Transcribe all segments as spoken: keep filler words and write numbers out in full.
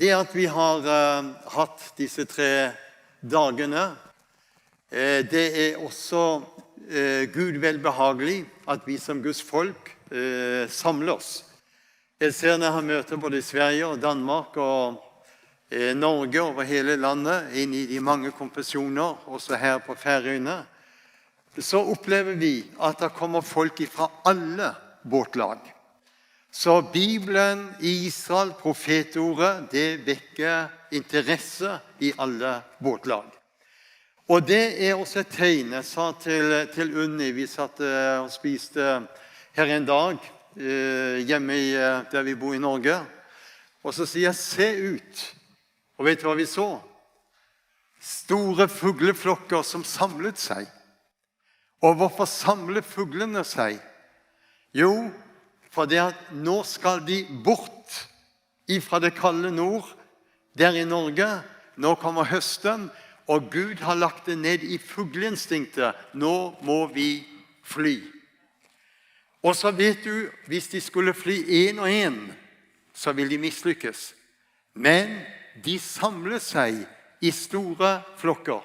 Det at vi har eh, hatt disse tre dagene, eh, det er også eh, Gud velbehagelig at vi som Guds folk eh, samler oss. Jeg ser når jeg har møter både i Sverige og Danmark og eh, Norge, over hele landet, inn i de mange konfesjoner, også her på Færøyene, så opplever vi at det kommer folk fra alle båtlag. Så Bibelen, Israel, profetordet, det vekker interesse i alle båtlag. Og det er også et tegn. Jeg sa til, til Unni, vi satt eh, og spiste her en dag eh, hjemme i, eh, der vi bor i Norge, og så sier jeg: «Se ut.» Og vet du hva vi så? Store fugleflokker som samlet seg. Og hvorfor samler fuglene seg? Jo, for det at nå skal de bort ifra det kalde nord, der i Norge. Nå kommer høsten, og Gud har lagt det ned i fugleinstinktet. Nå må vi fly. Og så vet du, hvis de skulle fly en og en, så vil de mislykkes. Men de samler seg i store flokker.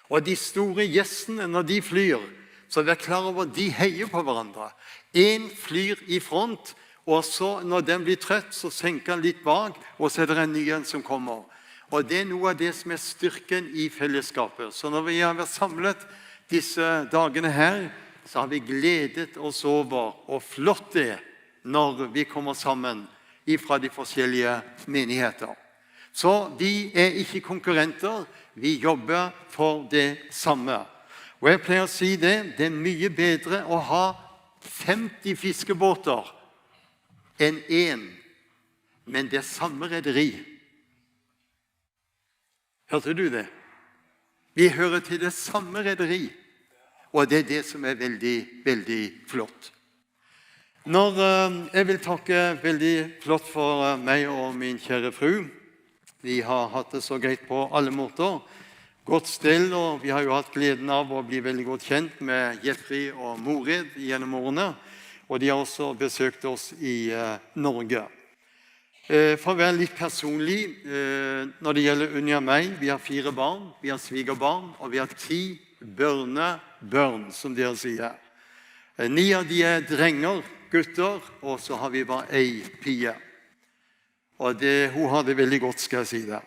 Og de store gjessene, når de flyr, så vær klar over at de heier på hverandre. En flyr i front, og så når den blir trøtt, så senker han litt bak, og så er det en ny en som kommer. Og det er noe av det som er styrken i fellesskapet. Så når vi har vært samlet disse dagene her, så har vi gledet oss over, og flott det, når vi kommer sammen ifra de forskjellige menigheter. Så vi er ikke konkurrenter, vi jobber for det samme. Og jeg pleier å si det, det er mye bedre å ha femti fiskebåter enn én, men det er samme rederi. Hørte du det? Vi hører til det samme rederi, og det er det som er veldig, veldig flott. Når eh, jeg vil takke veldig flott for eh, meg og min kjære fru. Vi har hatt det så greit på alle måter. Godt stell, og vi har jo hatt gleden av å bli veldig godt kjent med Jeffrey og Morid gjennom årene. Og de har også besøkt oss i eh, Norge. Eh, For å være litt personlig, eh, når det gjelder Unni og meg, vi har fire barn, vi har svigerbarn, og vi har ti børnebørn, som dere sier. Eh, Ni av de er drenger, gutter, og så har vi bare ei pige. Og det, hun har det veldig godt, skal jeg si det.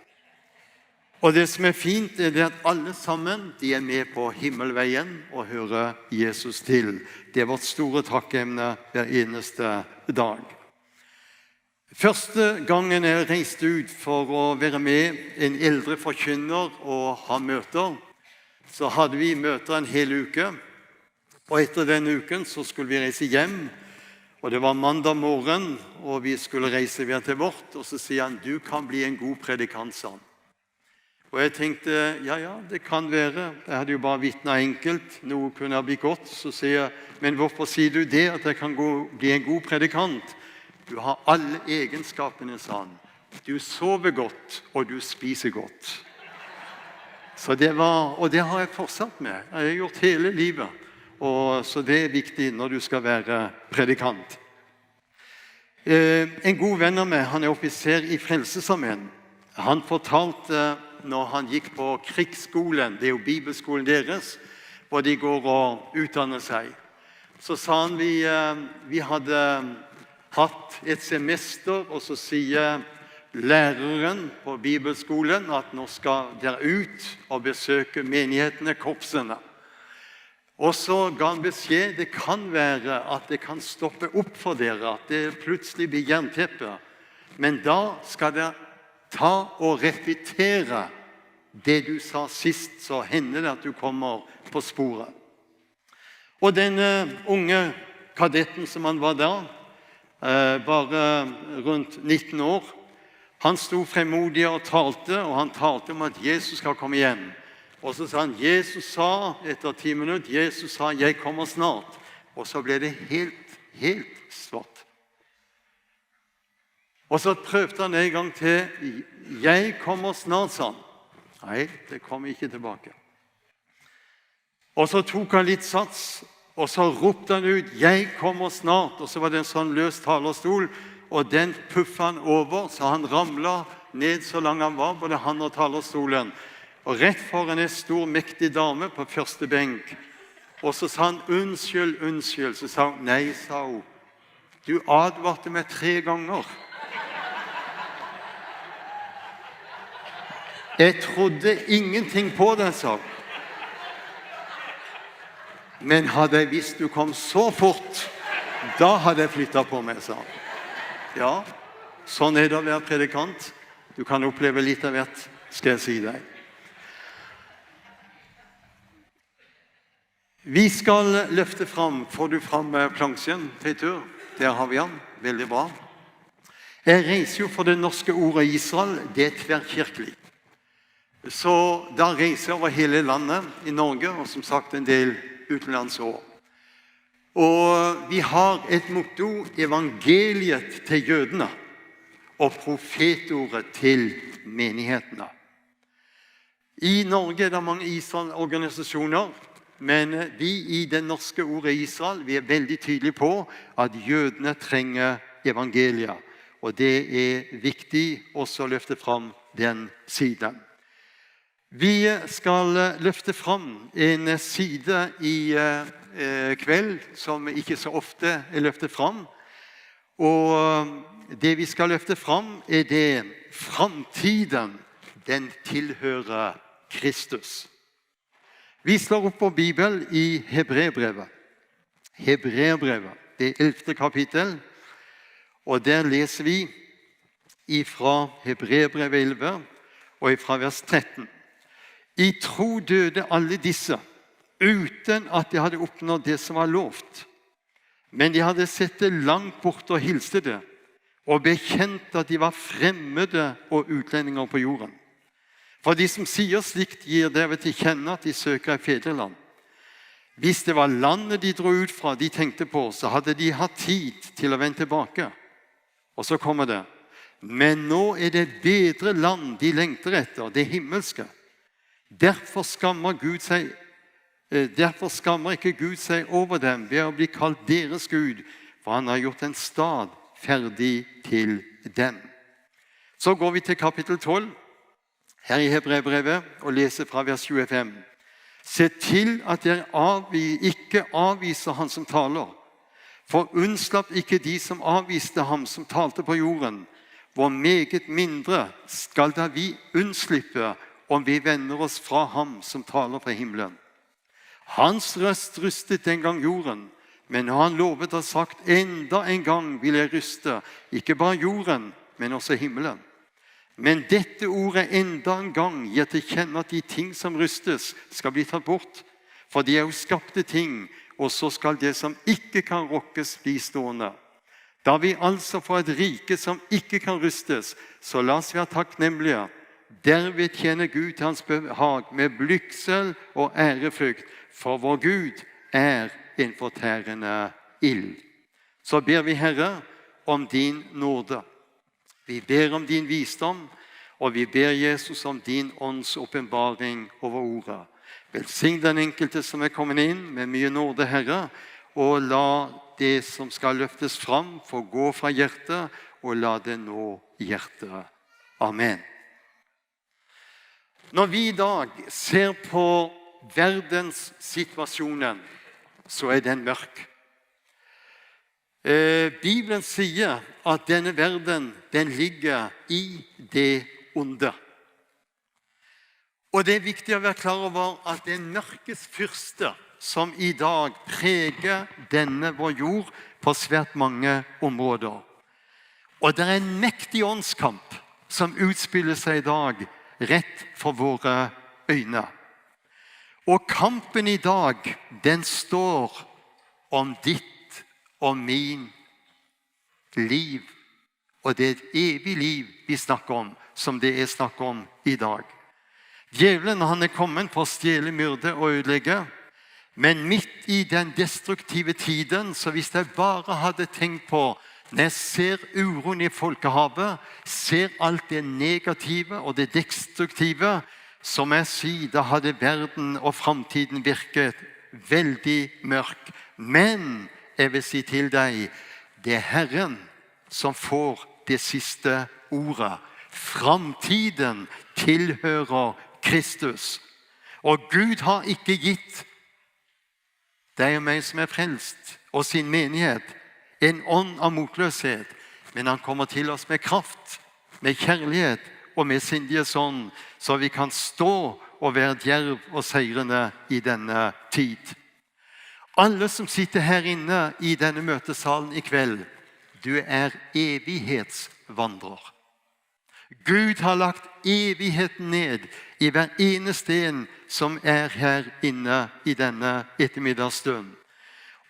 Og det som er fint, er det at alle sammen, de er med på himmelveien og hører Jesus til. Det er vårt store takkemne hver eneste dag. Første gangen jeg reiste ut for å være med en eldre forkynner og ha møter, så hadde vi møter en hel uke. Og etter den uken så skulle vi reise hjem, og det var mandag morgen, og vi skulle reise hver til vårt, og så sier han: «Du kan bli en god predikant», sa han. Og jeg tenkte: «Ja, ja, det kan være. Jeg hadde jo bare vitnet enkelt. Noe kunne ha blitt godt.» Så sier jeg: «Men hvorfor sier du det, at jeg kan gå, bli en god predikant?» «Du har alle egenskapene», sa han. «Du sover godt, og du spiser godt.» Så det var, og det har jeg fortsatt med. Jeg har gjort hele livet. Og, så det er viktig når du skal være predikant. Eh, en god venn av meg, han er offiser i Frelsesarmeen. Han fortalte, når han gikk på krigsskolen, det er jo bibelskolen deres, hvor de går og utdanner seg. Så sa han: «Vi, eh, vi hadde hatt et semester, og så sier læreren på bibelskolen at nå skal dere ut og besøke menighetene, korpsene.» Og så ga han beskjed: «Det kan være at det kan stoppe opp for dere, at det plutselig blir jernteppe. Men da skal dere ta og repetere det du sa sist, så hender det at du kommer på sporet.» Og den eh, unge kadetten som han var da, eh, bare rundt nitten år, han sto fremodig og talte, og han talte om at Jesus skal komme igjen. Og så sa han: «Jesus sa», etter ti minutter, «Jesus sa: Jeg kommer snart.» Og så ble det helt, helt svart. Og så prøvde han en gang til. «Jeg kommer snart», sa han. Nei, det kom ikke tilbake. Og så tok han litt sats, og så ropte han ut: «Jeg kommer snart.» Og så var det en sånn løs talerstol, og den puffa han over, så han ramla ned så lang han var, både han og talerstolen. Og rett foran en stor, mektig dame på første benk. Og så sa han: «Unnskyld, unnskyld.» Så sa hun: «Nei», sa hun. «Du advarte meg tre ganger. Jeg trodde ingenting på det», sa hun. «Men hadde jeg visst du kom så fort, da hadde jeg flyttet på meg», sa hun. Ja, sånn er det å være predikant. Du kan oppleve litt av hvert, skal jeg si deg. Vi skal løfte fram, får du fram, eh, plansjen, Teitur? Der har vi han. Veldig bra. Jeg reiser jo for det norske ordet Israel, det er tverrkirkelig. Så da reiser jeg over hele landet i Norge, og som sagt en del utenlands også. Og vi har et motto: «Evangeliet til jødene og profetordet til menighetene.» I Norge er det mange Israel-organisasjoner, men vi i det norske ordet Israel, vi er veldig tydelige på at jødene trenger evangeliet, og det er viktig også å løfte fram den siden. Vi skal løfte fram en side i, eh, kveld som ikke så ofte er løftet fram, og det vi skal løfte fram, er det: Framtiden, den tilhører Kristus. Vi slår opp vår bibel i Hebreerbrevet. Hebreerbrevet, det ellevte kapittel, og der leser vi ifra Hebreerbrevet elleve og ifra vers tretten: «I tro døde alle disse, uten at de hadde oppnådd det som var lovt. Men de hadde sett det langt borte og hilste det, og bekjente at de var fremmede og utlendinger på jorden. For de som sier slikt, gir derved til kjenne at de søker et fedreland. Hvis det var landet de dro ut fra, de tenkte på, så hadde de hatt tid til å vende tilbake.» Og så kommer det: «Men nå er det bedre land de lengter etter, det himmelske. Derfor skammer Gud seg, eh, derfor skammer ikke Gud seg over dem ved å bli kalt deres Gud, for han har gjort en stad ferdig til dem.» Så går vi til kapittel tolv, her i Hebreerbrevet, og leser fra vers tjuefem: «Se til at dere avvi-, ikke avviser han som taler. For unnslapp ikke de som avviste ham som talte på jorden, hvor meget mindre skal da vi unnslippe om vi vender oss fra ham som taler fra himmelen? Hans røst rystet den gang jorden, men nå har han lovet og sagt: Enda en gang vil jeg ryste, ikke bare jorden, men også himmelen. Men dette ordet enda en gang gir til kjenne at de ting som rystes, skal bli tatt bort, for de er jo skapte ting, og så skal det som ikke kan rokkes, bli stående. Da vi altså får et rike som ikke kan rystes, så la oss være takknemlige. Derved tjener Gud til hans behag med blygsel og ærefrykt, for vår Gud er en fortærende ild.» Så ber vi, Herre, om din nåde. Vi ber om din visdom, og vi ber, Jesus, om din ånds åpenbaring over ordet. Velsign den enkelte som er kommet inn med mye nåde, Herre, og la det som skal løftes fram, få gå fra hjertet, og la det nå hjertet. Amen. Når vi i dag ser på verdenssituasjonen, så er den mørk. Eh, Bibelen sier at denne verden, den ligger i det onde. Og det er viktig å være klar over at det er mørkets fyrste som i dag preger denne vår jord på svært mange områder. Og det er en mektig åndskamp som utspiller seg i dag rett for våre øyne. Og kampen i dag, den står om ditt og min liv. Og det er et evig liv vi snakker om, som det er snakk om i dag. Djevelen, han er kommet for å stjele, myrde og ødelegge. Men midt i den destruktive tiden, så hvis jeg bare hadde tenkt på, når jeg ser uroen i folkehavet, ser alt det negative og det destruktive, så må jeg si, da hadde verden og framtiden virket veldig mørk. Men jeg vil si til deg, det er Herren som får det siste ordet. Framtiden tilhører Kristus. Og Gud har ikke gitt deg og meg som er frelst, og sin menighet, en ånd av motløshet, men han kommer til oss med kraft, med kjærlighet og med sin ånd, så vi kan stå og være djerv og seirende i denne tid. Alle som sitter her inne i denne møtesalen i kveld, du er evighetsvandrer. Gud har lagt evigheten ned i hver eneste en som er her inne i denne ettermiddagsstund.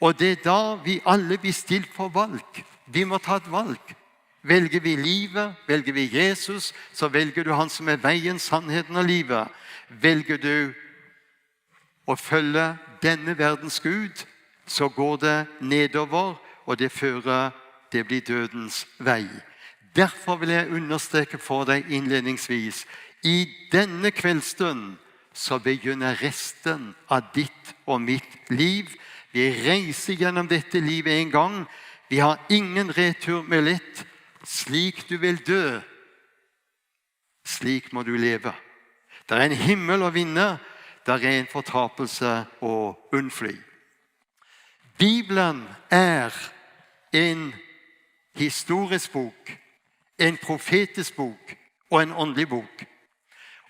Og det er da vi alle blir stilt for valg. Vi må ta et valg. Velger vi livet, velger vi Jesus, så velger du han som er veien, sannheten og livet. Velger du og følge denne verdens gud, så går det nedover, og det fører, det blir dødens vei. Derfor vil jeg understreke for deg innledningsvis, i denne kveldsstund så begynner resten av ditt og mitt liv. Vi reiser gjennom dette livet en gang. Vi har ingen returbillett. Slik du vil dø, slik må du leve. Det er en himmel å vinne, det er en fortapelse å unnfly. Bibelen er en historisk bok, en profetisk bok og en åndelig bok.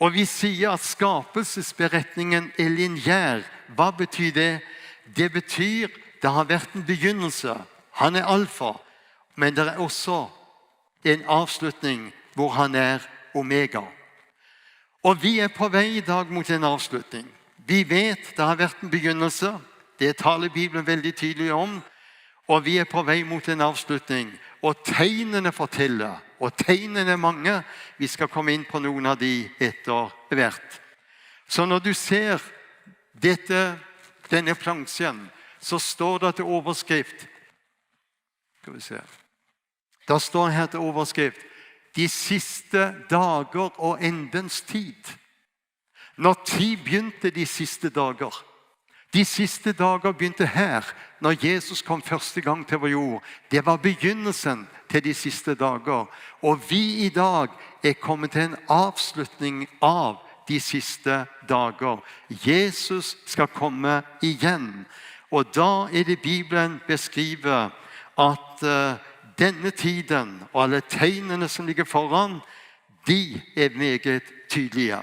Og vi sier at skapelsesberetningen er lineær. Hva betyr det? Det betyr det har vært en begynnelse. Han er alfa, men det er også en avslutning hvor han er omega. Og vi er på vei i dag mot en avslutning. Vi vet det har vært en begynnelse. Det taler Bibelen veldig tydelig om. Og vi er på vei mot en avslutning. Og tegnene forteller, og tegnene er mange. Vi skal komme inn på noen av de etter hvert. Så når du ser dette, denne plansjen, så står det til overskrift, skal vi se. Da står her til overskrift: De siste dager og endens tid. Når tid begynte de siste dager? De siste dager begynte her, når Jesus kom første gang til vår jord. Det var begynnelsen til de siste dager. Og vi i dag er kommet til en avslutning av de siste dager. Jesus skal komme igjen. Og da er det Bibelen beskriver at eh, denne tiden og alle tegnene som ligger foran, de er meget tydelige.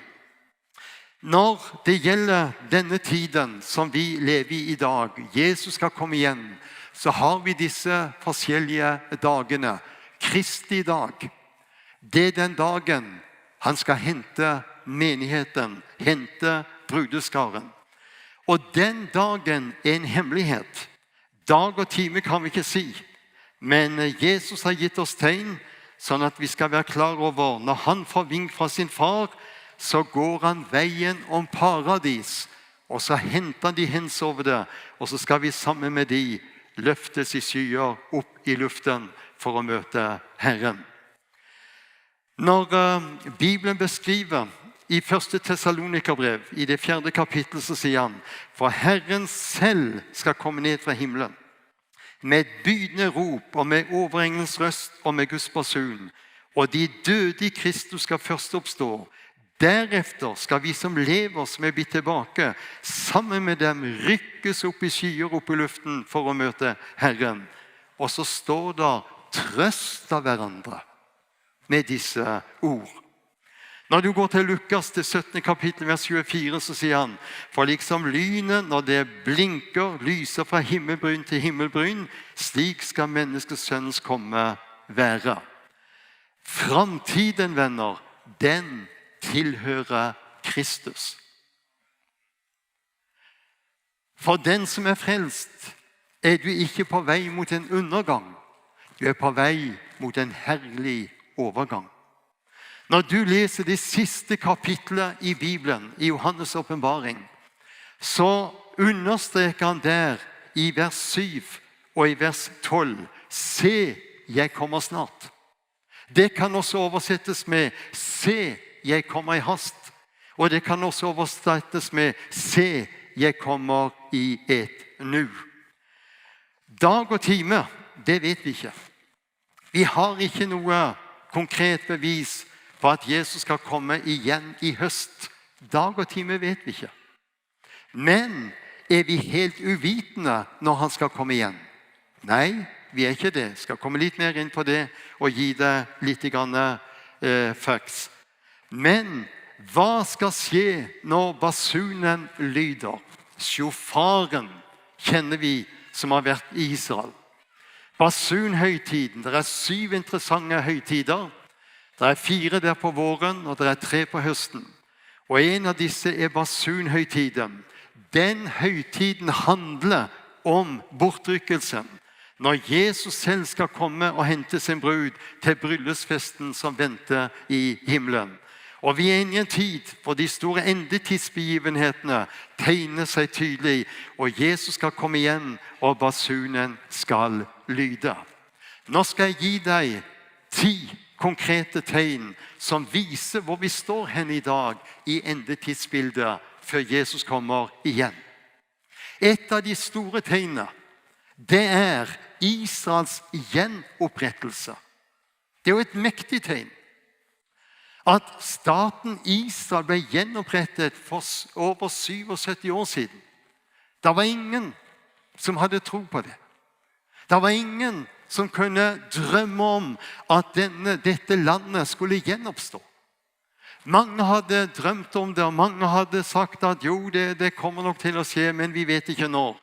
Når det gjelder denne tiden som vi lever i i dag, Jesus skal komme igjen, så har vi disse forskjellige dagene. Kristi dag, det er den dagen han skal hente menigheten, hente brudeskaren. Og den dagen er en hemmelighet. Dag og time kan vi ikke si, men eh, Jesus har gitt oss tegn, sånn at vi skal være klar over, når han får vink fra sin far, så går han veien om paradis, og så henter han de hensovne, og så skal vi sammen med de løftes i skyer opp i luften for å møte Herren. Når eh, Bibelen beskriver i første Tessalonikerbrev, i det fjerde kapittel, så sier han: For Herren selv skal komme ned fra himmelen med et bydende rop og med overenglens røst og med Guds basun, og de døde i Kristus skal først oppstå. Deretter skal vi som lever, som er blitt tilbake, sammen med dem rykkes opp i skyer, opp i luften for å møte Herren. Og så står det: Trøst av hverandre med disse ord. Når du går til Lukas, det syttende kapittel, vers tjuefire, så sier han: For liksom lynet, når det blinker, lyser fra himmelbryn til himmelbryn, slik skal Menneskesønnens komme være. Framtiden, venner, den tilhører Kristus. For den som er frelst, er du ikke på vei mot en undergang. Du er på vei mot en herlig overgang. Når du leser det siste kapitlet i Bibelen, i Johannes' åpenbaring, så understreker han der i vers syv og i vers tolv: Se, jeg kommer snart. Det kan også oversettes med: Se, jeg kommer i hast. Og det kan også oversettes med: Se, jeg kommer i et nu. Dag og time, det vet vi ikke. Vi har ikke noe konkret bevis på at Jesus skal komme igjen i høst. Dag og time vet vi ikke. Men er vi helt uvitende når han skal komme igjen? Nei, vi er ikke det. Skal komme litt mer inn på det og gi det litt grann, eh, facts. Men hva skal skje når basunen lyder? Sjofaren kjenner vi som har vært i Israel. Basunhøytiden, det er syv interessante høytider. Det er fire der på våren, og det er tre på høsten. Og en av disse er basunhøytiden. Den høytiden handler om bortrykkelsen. Når Jesus selv skal komme og hente sin brud til bryllupsfesten som venter i himmelen. Og vi er inne i en tid hvor de store endetidsbegivenhetene tegner seg tydelig, og Jesus skal komme igjen, og basunen skal lyde. Nå skal jeg gi deg ti konkrete tegn som viser hvor vi står hen i dag i endetidsbildet før Jesus kommer igjen. Et av de store tegnene, det er Israels gjenopprettelse. Det er jo et mektig tegn. At staten Israel ble gjenopprettet for s-, over syvogsytti år siden. Det var ingen som hadde tro på det. Det var ingen som kunne drømme om at denne, dette landet skulle gjenoppstå. Mange hadde drømt om det, og mange hadde sagt at jo, det, det kommer nok til å skje, men vi vet ikke når.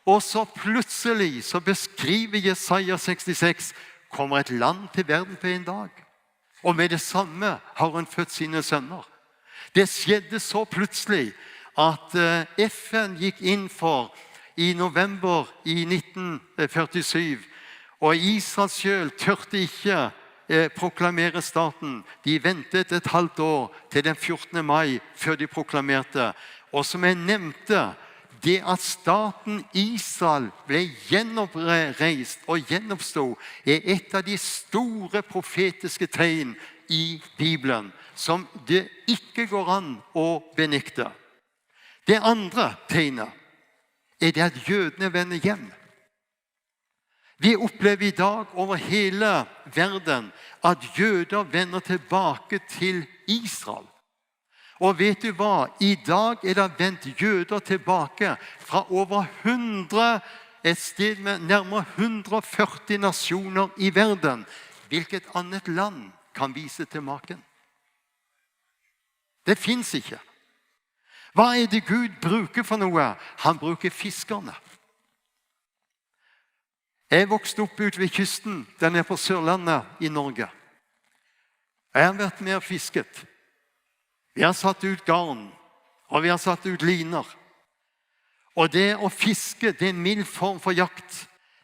Og så plutselig så beskriver Jesaja sekstiseks, kommer et land til verden på en dag. Og med det samme har hun født sine sønner. Det skjedde så plutselig at, eh, F N gikk inn for i november i nitten førtisyv, og Israel selv tørte ikke, eh, proklamere staten. De ventet et halvt år til den fjortende mai før de proklamerte. Og som jeg nevnte, det at staten Israel ble gjenoppreist og gjenoppstod, er et av de store profetiske tegn i Bibelen, som det ikke går an å benekte. Det andre tegnet er det at jødene vender hjem. Vi opplever i dag over hele verden at jøder vender tilbake til Israel. Og vet du hva? I dag er det vendt jøder tilbake fra over hundre, et sted med nærmere hundre og førti nasjoner i verden. Hvilket annet land kan vise til maken? Det finnes ikke. Hva er det Gud bruker for noe? Han bruker fiskerne. Jeg vokste opp ute ved kysten, der nede på Sørlandet i Norge. Jeg har vært med og fisket. Vi har satt ut garn, og vi har satt ut liner. Og det å fiske, det er en mild form for jakt.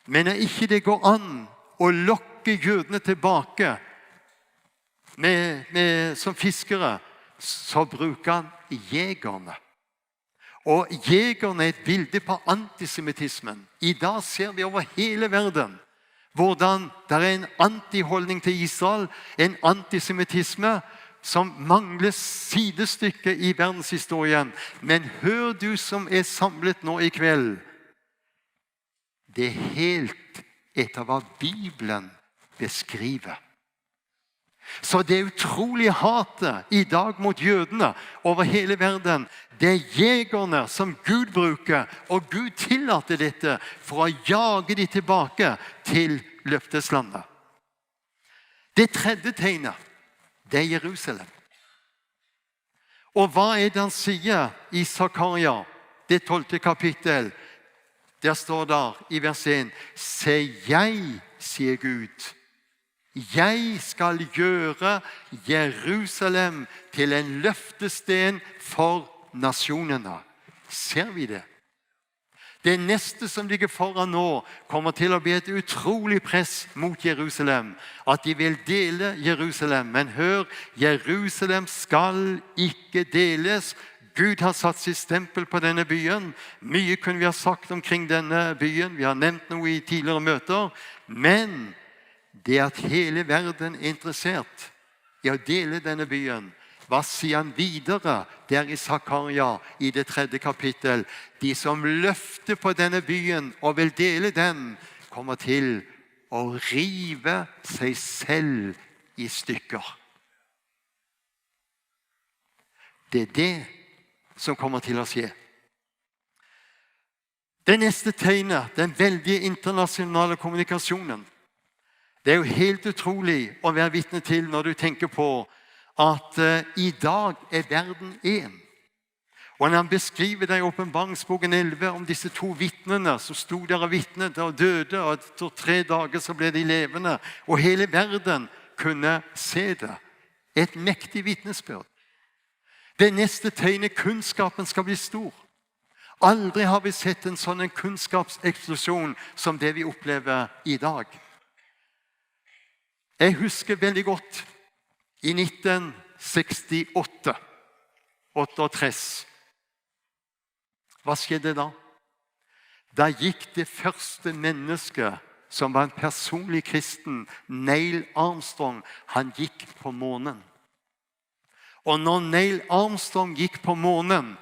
Men når ikke det går an å lokke jødene tilbake med, med, som fiskere, så bruker han jegerne. Og jegerne er et bilde på antisemittismen. I dag ser vi over hele verden hvordan det er en antiholdning til Israel, en antisemittisme som mangler sidestykke i verdenshistorien. Men hør, du som er samlet nå i kveld. Det er helt etter hva Bibelen beskriver. Så det utrolige hatet i dag mot jødene over hele verden, det er jegerne som Gud bruker, og Gud tillater dette for å jage de tilbake til løfteslandet. Det tredje tegnet, det er Jerusalem. Og hva er det han sier i Zakaria, det tolvte kapittel? Der står der i vers en: Se, jeg, sier Gud, jeg skal gjøre Jerusalem til en løftesten for nasjonene. Ser vi det? Det neste som ligger foran nå, kommer til å bli et utrolig press mot Jerusalem. At de vil dele Jerusalem. Men hør, Jerusalem skal ikke deles. Gud har satt sitt stempel på denne byen. Mye kunne vi ha sagt omkring denne byen. Vi har nevnt noe i tidligere møter. Men det at hele verden er interessert i å dele denne byen, hva sier han videre der i Zakaria i det tredje kapittel? De som løfter på denne byen og vil dele den, kommer til å rive seg selv i stykker. Det er det som kommer til å skje. Det næste tegnet, den veldige internasjonale kommunikasjonen. Det er jo helt utrolig å være vitne til når du tenker på at eh, i dag er verden én. Og når han beskriver det i Åpenbaringsboken elleve om disse to vitnene som sto der og vitnet og døde, og etter tre dager så ble de levende, og hele verden kunne se det. Et mektig vitnesbyrd. Det næste tegnet, kunnskapen skal bli stor. Aldri har vi sett en sånn en kunnskapseksplosjon som det vi opplever i dag. Jeg husker veldig godt i nitten sekstiåtte, otteogtres. Hva skjedde da? Da gikk det første mennesket som var en personlig kristen, Neil Armstrong, han gikk på månen. Og når Neil Armstrong gikk på månen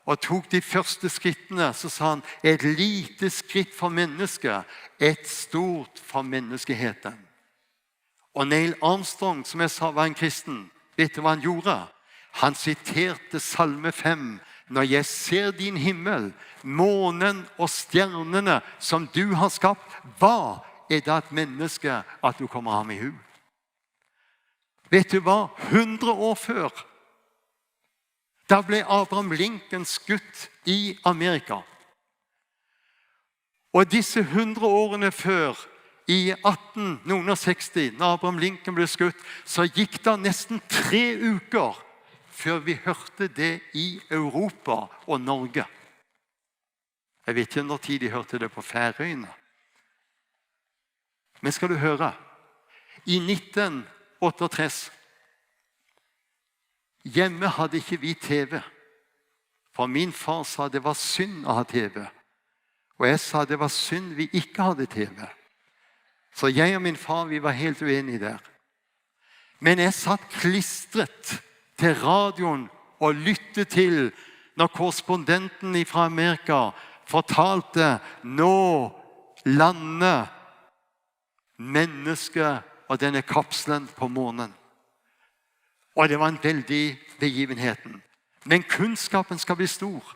og tok de første skrittene, så sa han: «Et lite skritt for mennesket, et stort for menneskeheten.» Og Neil Armstrong, som jeg sa var en kristen, vet du hva han gjorde? Han siterte Salme fem: «Når jeg ser din himmel, månen og stjernene som du har skapt, hva er da et menneske at du kommer ham i hu?» Vet du hva? Hundre år før, da ble Abraham Lincoln skutt i Amerika. Og disse hundre årene før, i atten noen og seksti, når Abraham Lincoln ble skutt, så gikk det nesten tre uker før vi hørte det i Europa og Norge. Jeg vet ikke når tid de hørte det på Færøyene. Men skal du høre, i nitten otteogtres, hjemme hadde ikke vi T V. For min far sa det var synd å ha T V. Og jeg sa det var synd vi ikke hadde T V. Så jeg og min far, vi var helt uenige der. Men jeg satt klistret til radioen og lyttet til når korrespondenten fra Amerika fortalte: «Nå lander mennesket og denne kapselen på månen.» Og det var en veldig begivenhet. Men kunnskapen skal bli stor.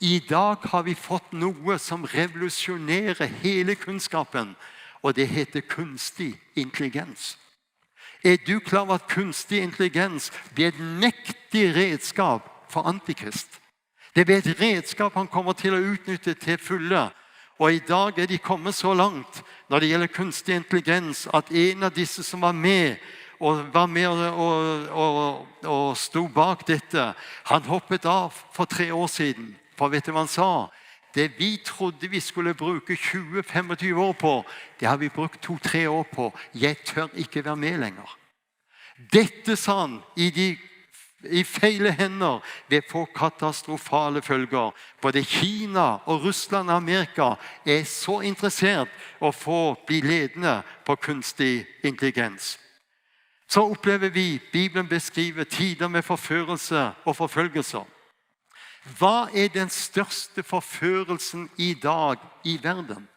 I dag har vi fått noe som revolusjonerer hele kunnskapen, og det heter kunstig intelligens. Er du klar over at kunstig intelligens blir et mektig redskap for antikrist? Det blir et redskap han kommer til å utnytte til fulle. Og i dag er de kommet så langt når det gjelder kunstig intelligens, at en av disse som var med, og var med og, og, og, og sto bak dette, han hoppet av for tre år siden. For vet du hva han sa? Det vi trodde vi skulle bruke tjue femogtyve år på, det har vi brukt to-tre år på. Jeg tør ikke være med lenger. Dette, sa han, i de i feile hender vil få katastrofale følger. Både Kina og Russland og Amerika er så interessert å få bli ledende på kunstig intelligens. Så opplever vi Bibelen beskriver tider med forførelse og forfølgelser. Hva er den største forførelsen i dag i verden?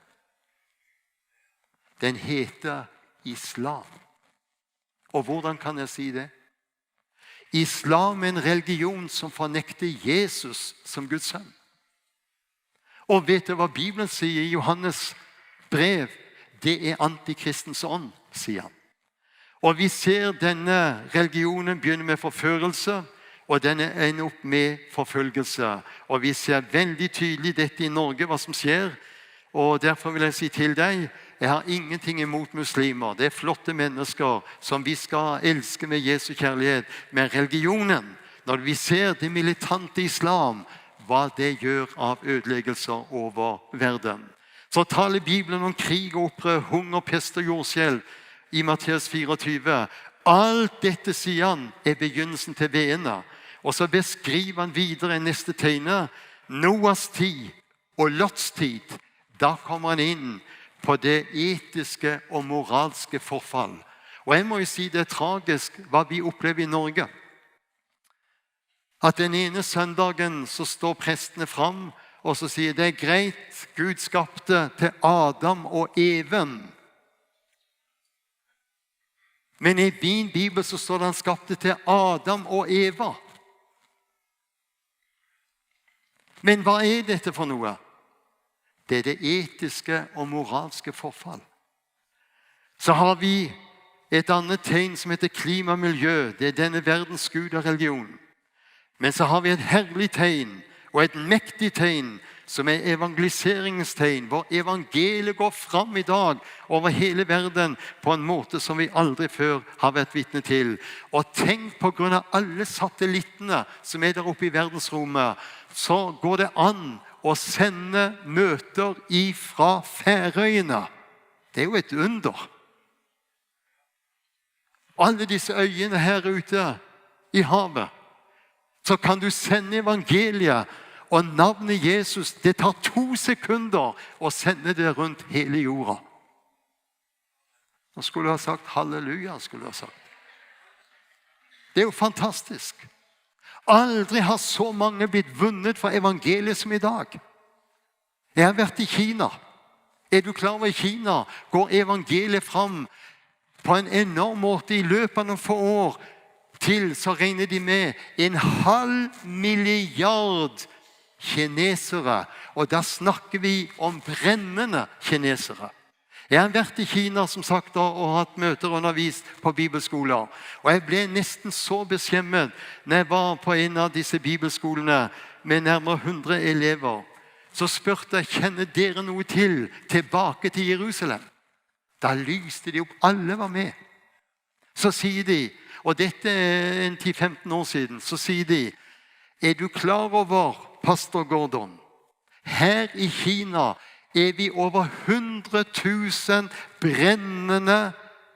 Den heter islam. Og hvordan kan jeg si det? Islam er en religion som fornekter Jesus som Guds sønn. Og vet du hva Bibelen sier i Johannes brev? Det er antikristens ånd, sier han. Og vi ser denne religionen begynne med forførelse, og den ender opp med forfølgelse. Og vi ser veldig tydelig dette i Norge, hva som skjer. Og derfor vil jeg si til deg, jeg har ingenting imot muslimer. Det er flotte mennesker som vi skal elske med Jesu kjærlighet. Men religionen, når vi ser det militante islam, hva det gjør av ødeleggelser over verden. Så taler Bibelen om krig og opprør, hunger, pest og jordskjelv i Matteus fireogtyve. Alt dette, sier han, er begynnelsen til det ene. Og så beskriver han videre i neste tegnet Noas tid og Lots tid. Da kommer han inn på det etiske og moralske forfall. Og jeg må jo si det er tragisk hva vi opplever i Norge. At den ene søndagen så står prestene fram, og så sier: «Det er greit, Gud skapte til Adam og Even.» Men i min bibel så står det han skapte til Adam og Eva. Men hva er dette for noe? Det er det etiske og moralske forfall. Så har vi et annet tegn som heter klima og miljø. Det er denne verdens gud og religion. Men så har vi et herlig tegn og et mektig tegn som er evangeliseringstegn, hvor evangeliet går fram i dag over hele verden på en måte som vi aldri før har vært vitne til. Og tenk, på grunn av alle satellittene som er der oppe i verdensrommet, så går det an å sende møter ifra Færøyene. Det er jo et under. Alle disse øyene her ute i havet, så kan du sende evangeliet og navnet Jesus. Det tar to sekunder å sende det rundt hele jorda. Nå skulle du ha sagt halleluja, skulle du ha sagt. Det er jo fantastisk. Aldri har så mange blitt vunnet for evangeliet som i dag. Jeg har vært i Kina. Er du klar over, i Kina går evangeliet fram på en enorm måte? I løpet av noen få år til så regner de med en halv milliard kinesere. Og da snakker vi om brennende kinesere. Jeg har vært i Kina, som sagt, og, og hatt møter og undervist på bibelskoler. Og jeg ble nesten så beskjemmet når jeg var på en av disse bibelskolene med nærmere hundre elever. Så spurte jeg: «Kjenner dere noe til Tilbake til Jerusalem?» Da lyste de opp. Alle var med. Så sier de, og dette er en ti femten år siden, så sier de: «Er du klar over, pastor Gordon, her i Kina er vi over hundre tusen brennende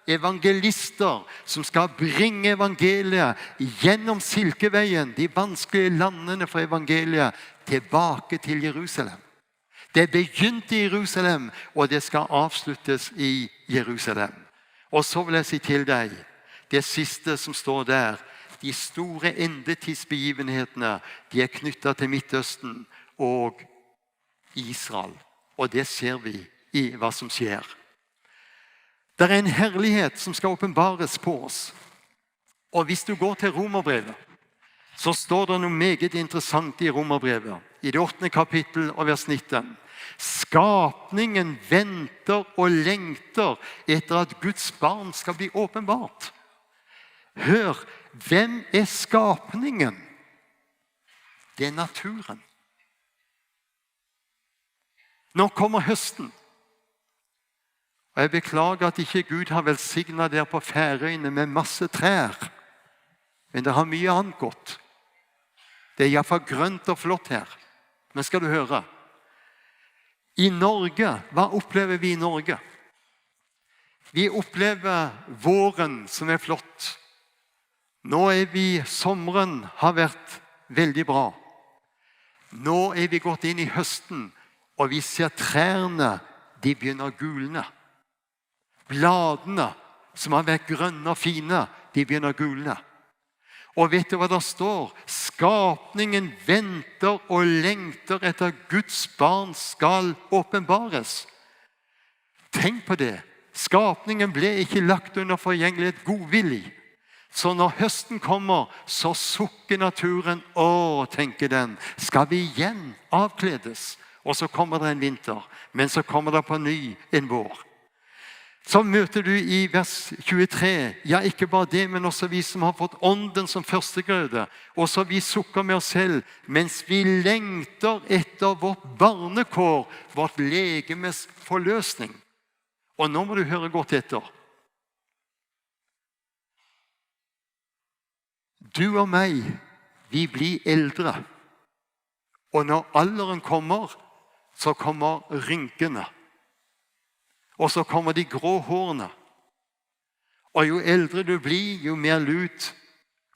evangelister som skal bringe evangeliet gjennom Silkeveien, de vanskelige landene for evangeliet, tilbake til Jerusalem.» Det begynte i Jerusalem, og det skal avsluttes i Jerusalem. Og så vil jeg si til deg, det siste som står der, de store endetidsbegivenhetene, de er knyttet til Midtøsten og Israel. Og det ser vi i hva som skjer. Det er en herlighet som skal åpenbares på oss. Og hvis du går til Romerbrevet, så står det noe meget interessant i Romerbrevet, i det åttende kapittel og vers nitten. Skapningen venter og lengter etter at Guds barn skal bli åpenbart. Hør, hvem er skapningen? Det er naturen. Nå kommer høsten. Og jeg beklager at ikke Gud har velsignet dere på Færøyene med masse trær. Men det har mye annet godt. Det er iallfall grønt og flott her. Men skal du høre. I Norge, hva opplever vi i Norge? Vi opplever våren, som er flott. Nå er vi, sommeren har vært veldig bra. Nå er vi gått inn i høsten, og vi ser trærne, de begynner å gulne. Bladene, som har vært grønne og fine, de begynner å gulne. Og vet du hva det står? Skapningen venter og lengter etter Guds barn skal åpenbares. Tenk på det. Skapningen ble ikke lagt under forgjengelighet godvillig. Så når høsten kommer, så sukker naturen. Å, tenker den, skal vi igjen avkledes? Og så kommer det en vinter, men så kommer det på ny en vår. Så møter du i vers tjuetre, ja, ikke bare det, men også vi som har fått ånden som førstegrøde, også vi sukker med oss selv, mens vi lengter etter vårt barnekår, vårt legemes forløsning. Og nå må du høre godt etter. Du og meg, vi blir eldre. Og når alderen kommer, så kommer rynkene. Og så kommer de grå hårene. Og jo eldre du blir, jo mer lut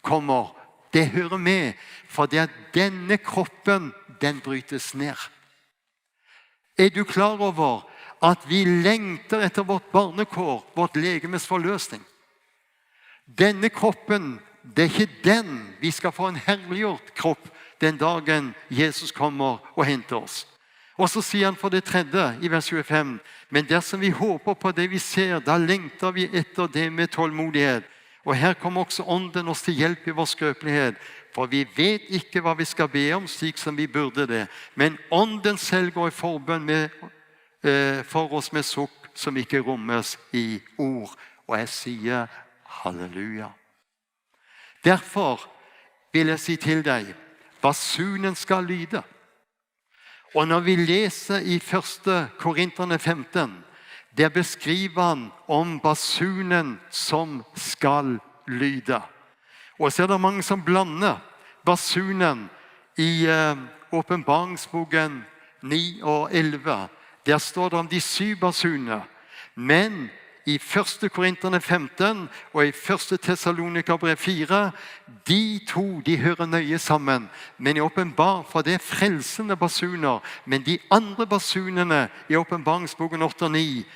kommer. Det hører med, for det at denne kroppen, den brytes ned. Er du klar over at vi lengter etter vårt barnekår, vårt legemes forløsning? Denne kroppen, det er ikke den. Vi skal få en herliggjort kropp den dagen Jesus kommer og henter oss. Og så sier han for det tredje i vers tjuefem: «Men dersom vi håper på det vi ser, da lengter vi etter det med tålmodighet.» Og her kommer også Ånden oss til hjelp i vår skrøpelighet, For vi vet ikke hva vi skal be om slik som vi burde det, men Ånden selv går i forbønn med, eh, for oss med sukk som ikke rommes i ord. Og jeg sier halleluja. Derfor vil jeg si til deg, basunen skal lyde. Og når vi leser i første Korinterne femten, der beskriver han om basunen som skal lyde. Og så er det mange som blander basunen i, eh, Åpenbaringsboken ni og elleve. Der står det om de syv basuner. Men i første Korinterne femten og i første Tessalonikerbrev fire, de to, de hører nøye sammen. Men i Åpenbar, for det er frelsende basuner, men de andre basunene i Åpenbaringsboken åtte og ni,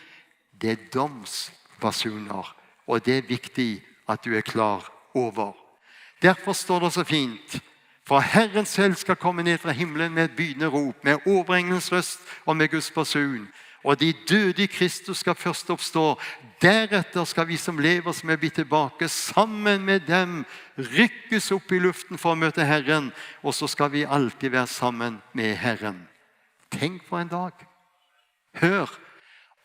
det er domsbasuner, og det er viktig at du er klar over. Derfor står det så fint: «For Herren selv skal komme ned fra himmelen med et bydende rop, med overenglens røst og med Guds basun. Og de døde i Kristus skal først oppstå. Deretter skal vi som lever, som er blitt tilbake, sammen med dem rykkes opp i luften for å møte Herren, og så skal vi alltid være sammen med Herren.» Tenk for en dag. Hør,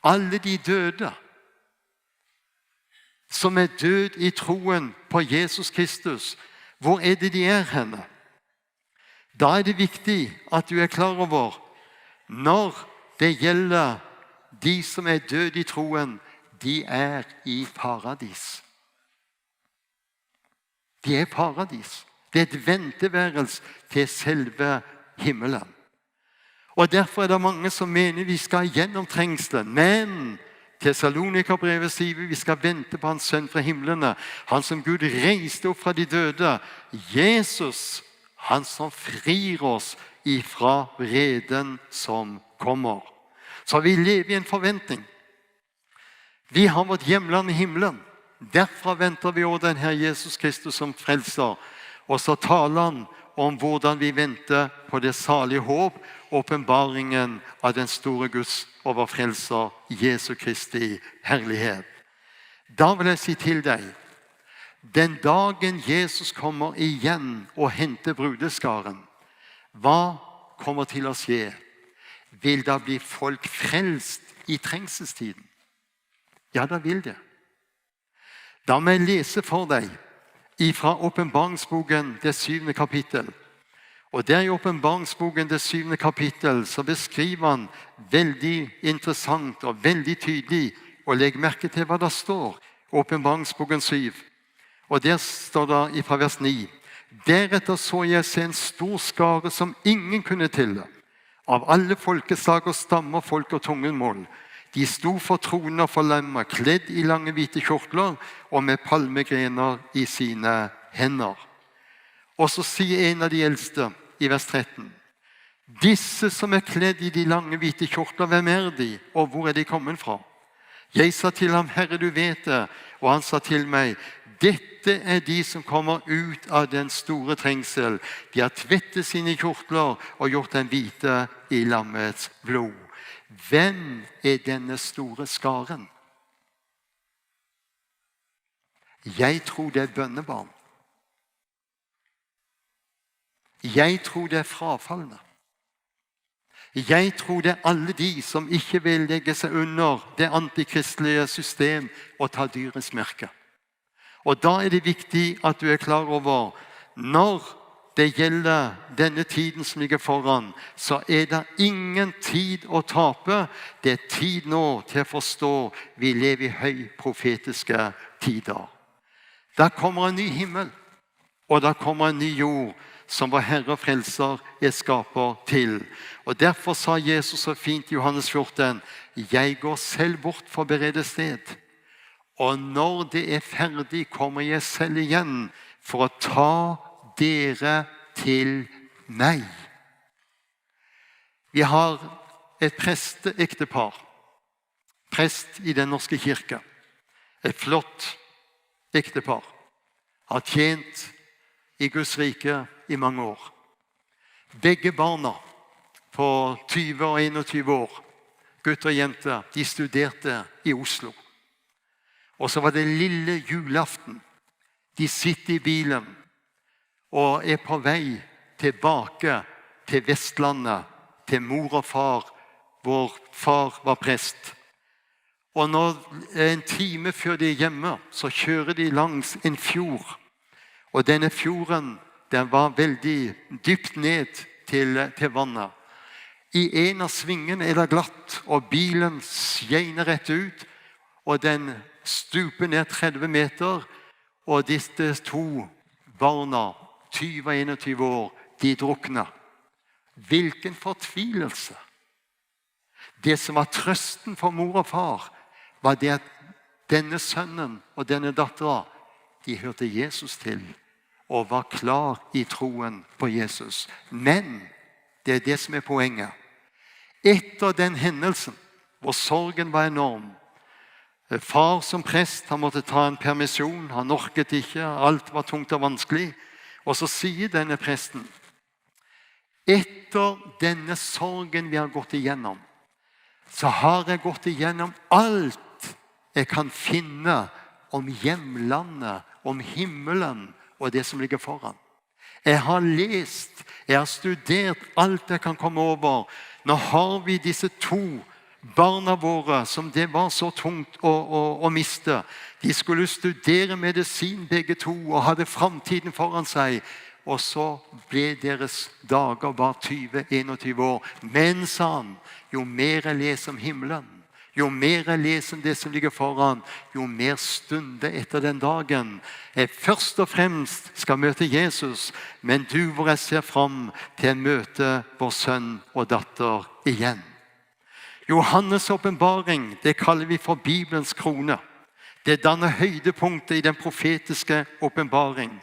alle de døde som er død i troen på Jesus Kristus, hvor er det de er henne? Da er det viktig at du er klar over, når det gjelder de som er død i troen, de er i paradis. De er i paradis. Det er et venteværelse til selve himmelen. Og derfor er det mange som mener vi skal gjennom trengselen. Men Tessalonikerbrevet sier vi, vi skal vente på hans sønn fra himlene, han som Gud reiste opp fra de døde. Jesus, han som frir oss ifra vreden som kommer. Så vi lever i en forventning. Vi har vårt hjemland i himmelen. Derfra venter vi også den Herre Jesus Kristus som frelser. Og så taler han om hvordan vi venter på det salige håp, åpenbaringen av den store Guds og vår frelser Jesu Kristi herlighet. Da vil jeg si til deg, den dagen Jesus kommer igjen og henter brudeskaren, hva kommer til å skje? Vil da bli folk frelst i trengselstiden? Ja, det vil det. Da må jeg lese for deg ifra Åpenbaringsboken, det syvende kapittel. Og der i Åpenbaringsboken, det syvende kapittel, så beskriver han veldig interessant og veldig tydelig, og legg merke til hva det står, Åpenbaringsboken syv. Og der står det ifra vers ni: «Deretter så jeg se en stor skare som ingen kunne telle, av alle folkeslag og stammer, folk og tungemål. De sto for tronen og for lammet, kledd i lange hvite kjortler og med palmegrener i sine hender.» Og så sier en av de eldste i vers tretten: «Disse som er kledd i de lange hvite kjortler, hvem er de, og hvor er de kommet fra?» Jeg sa til ham: «Herre, du vet det.» Og han sa til meg: «Dette er de som kommer ut av den store trengsel. De har tvettet sine kjortler og gjort dem hvite i lammets blod.» Hvem er denne store skaren? Jeg tror det er bønnebarn. Jeg tror det er frafalne. Jeg tror det er alle de som ikke vil legge seg under det antikristelige system og ta dyrets merke. Og da er det viktig at du er klar over, når det gjelder denne tiden som ligger foran, så er det ingen tid å tape. Det er tid nå til å forstå. Vi lever i høy profetiske tider. Da kommer en ny himmel, og da kommer en ny jord, som vår Herre og Frelser er skaper til. Og derfor sa Jesus så fint i Johannes fjorten: «Jeg går selv bort for å berede sted. Og når det er ferdig, kommer jeg selv igjen for å ta dere til meg.» Vi har et presteektepar, prest i Den norske kirke. Et flott ektepar. Har tjent i Guds rike i mange år. Begge barna på tyve og enogtyve år, gutt og jente, de studerte i Oslo. Og så var det lille julaften. De sitter i bilen, og er på vei tilbake til Vestlandet, til mor og far, hvor far var prest. Og når, en time før de er hjemme, så kjører de langs en fjord. Og denne fjorden, den var veldig dypt ned til, til vannet. I en av svingene er det glatt, og bilen skeiner rett ut, og den stuper ned tredve meter, og disse to barna, tyve og enogtyve år, de drukner. Hvilken fortvilelse! Det som var trøsten for mor og far, var det at denne sønnen og denne datteren, de hørte Jesus til og var klar i troen på Jesus. Men det er det som er poenget. Etter den hendelsen, hvor sorgen var enorm, eh, far som prest, han måtte ta en permisjon, han orket ikke, alt var tungt og vanskelig. Og så sier denne presten: «Etter denne sorgen vi har gått igjennom, så har jeg gått igjennom alt jeg kan finne om hjemlandet, om himmelen og det som ligger foran. Jeg har lest, jeg har studert alt jeg kan komme over. Nå har vi disse to barna våre, som det var så tungt å, å, å miste. De skulle studere medisin begge to og hadde framtiden foran seg. Og så ble deres dager bare tyve, enogtyve år. Men», sa han, «jo mer jeg leser om himmelen, jo mer jeg leser om det som ligger foran, jo mer stunder etter den dagen jeg først og fremst skal møte Jesus, men du, hvor jeg ser fram til å møte vår sønn og datter igjen.» Johannes' åpenbaring, det kaller vi for Bibelens krone. Det danner høydepunktet i den profetiske åpenbaring.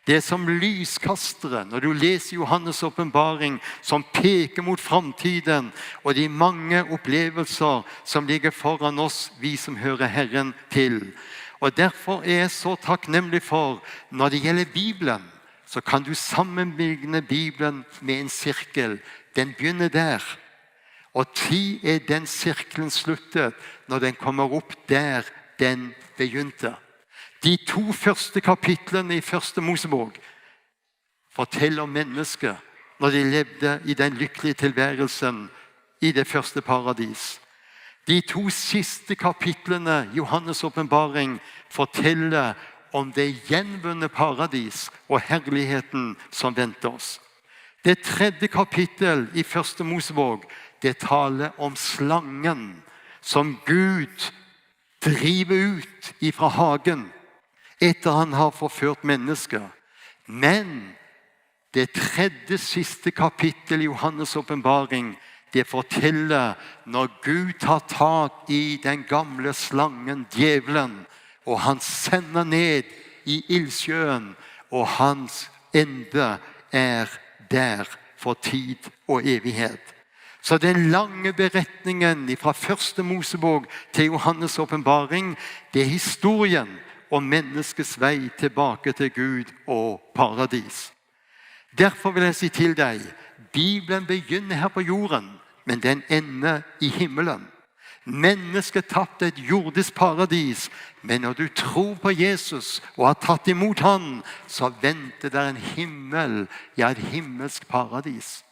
Det er som lyskastere når du leser Johannes' åpenbaring, som peker mot framtiden og de mange opplevelser som ligger foran oss, vi som hører Herren til. Og derfor er jeg så takknemlig for, når det gjelder Bibelen, så kan du sammenligne Bibelen med en sirkel. Den begynner der, og til er den sirkelen sluttet når den kommer opp der den begynte. De to første kapitlene i Første Mosebok forteller om mennesket når de levde i den lykkelige tilværelsen i det første paradis. De to siste kapitlene i Johannes' åpenbaring forteller om det gjenvunne paradis og herligheten som venter oss. Det tredje kapittel i Første Mosebok, det taler om slangen som Gud driver ut ifra hagen etter han har forført mennesker. Men det tredje siste kapittel i Johannes' åpenbaring, det forteller når Gud tar tak i den gamle slangen, djevelen, og han sender ned i ildsjøen, og hans ende er der for tid og evighet. Så den lange beretningen fra Første Mosebok til Johannes' åpenbaring, det er historien om menneskets vei tilbake til Gud og paradis. Derfor vil jeg si til deg, Bibelen begynner her på jorden, men den ender i himmelen. Mennesket tapte et jordisk paradis, men når du tror på Jesus og har tatt imot han, så venter der en himmel, ja, et himmelsk paradis.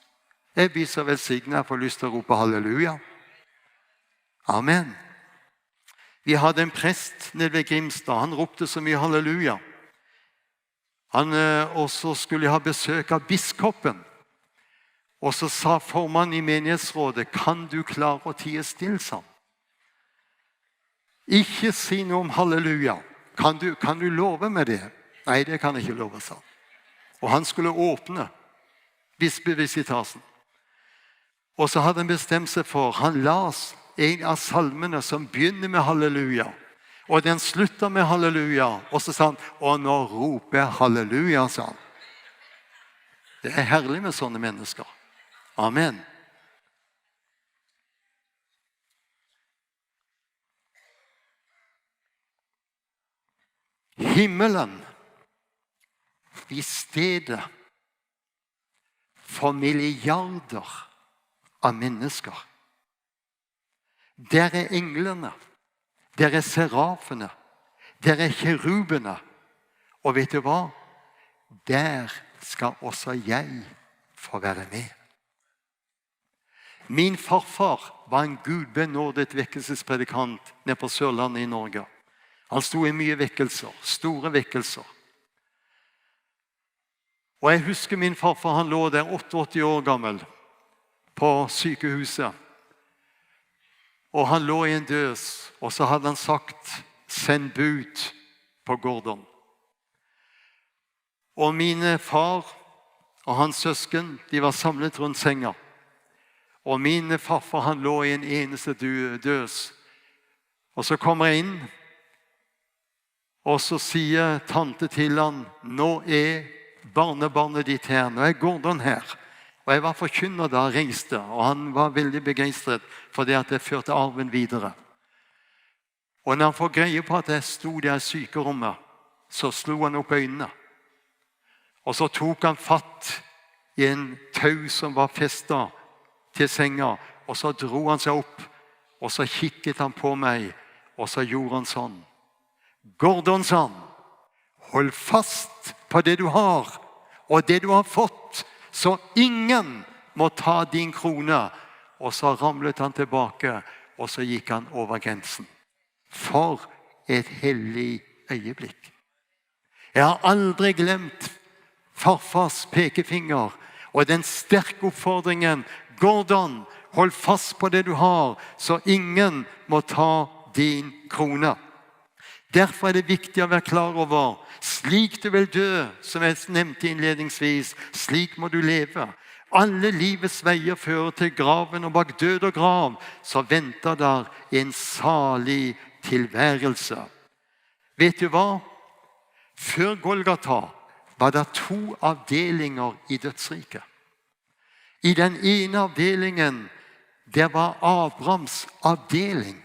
Jeg blir så velsignet, jeg får lyst til å rope halleluja. Amen. Vi hadde en prest nede ved Grimstad, han ropte så mye halleluja. Han, eh, og så skulle jeg ha besøk av biskopen. Og så sa formannen i menighetsrådet: «Kan du klare å tie stille?» sa han. «Ikke si noe om halleluja. Kan du, kan du love meg det?» «Nei, det kan jeg ikke love», sa han. Og han skulle åpne bispevisitasjen. Og så hadde han bestemt seg for, han las en av salmene som begynner med halleluja, og den slutter med halleluja, og så sa han: «Og nå roper jeg halleluja», sa han. Det er herlig med sånne mennesker. Amen. Himmelen blir stedet for milliarder av mennesker. Der er englene, der er serafene, der er kerubene. Og vet du hva? Der skal også jeg få være med. Min farfar var en gudbenådet vekkelsespredikant nede på Sørlandet i Norge. Han sto i mye vekkelser, store vekkelser. Og jeg husker min farfar, han lå der otteogåtti år gammel på sykehuset. Og han lå i en døs, og så hadde han sagt: «Send bud på Gordon.» Og mine far og hans søsken, de var samlet rundt senga. Og min farfar, han lå i en eneste dø-, døs. Og så kommer jeg inn, og så sier tante til han: «Nå er barnebarnet ditt her, nå er Gordon her.» Og jeg var forkynner da, reiste, og han var veldig begeistret for det at jeg førte arven videre. Og når han får greie på at jeg sto der i sykerommet, så slo han opp øynene. Og så tok han fatt i en tau som var festet til senga, og så dro han seg opp, og så kikket han på meg, og så gjorde han sånn: «Gordon», sa han, «hold fast på det du har, og det du har fått, så ingen må ta din krone.» Og så ramlet han tilbake, og så gikk han over grensen. For et hellig øyeblikk. Jeg har aldri glemt farfars pekefinger og den sterke oppfordringen: «Gordon, hold fast på det du har, så ingen må ta din krone.» Derfor er det viktig å være klar over: slik du vil dø, som jeg nevnte innledningsvis, slik må du leve. Alle livets veier fører til graven, og bak død og grav så venter der en salig tilværelse. Vet du hva? Før Golgata var det to avdelinger i dødsriket. I den ene avdelingen, det var Abrahams avdeling.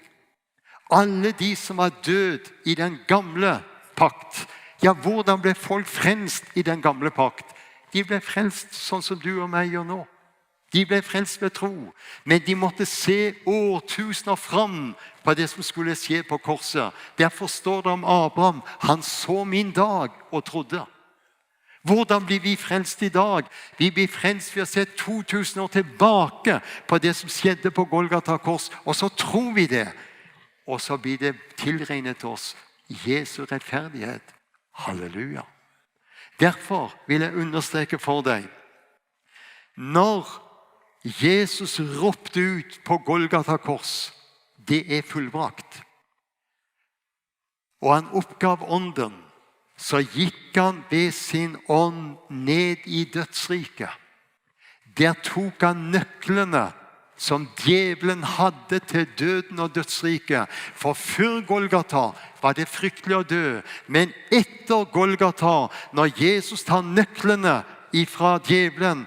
Alle de som var død i den gamle pakt. Ja, hvordan ble folk frelst i den gamle pakt? De ble frelst sånn som du og meg gjør nå. De ble frelst ved tro, men de måtte se årtusener fram på det som skulle skje på korset. Derfor står det om Abraham: «Han så min dag og trodde.» Hvordan blir vi frelst i dag? Vi blir frelst ved å se to tusen år tilbake på det som skjedde på Golgata kors, og så tror vi det. Og så blir det tilregnet oss Jesu rettferdighet. Halleluja. Derfor vil jeg understreke for deg: når Jesus ropte ut på Golgata kors: «Det er fullbrakt», og han oppgav ånden, så gikk han ved sin ånd ned i dødsriket. Der tok han nøklene som djevelen hadde til døden og dødsriket. For før Golgata var det fryktelig å dø, men etter Golgata, når Jesus tar nøklene ifra djevelen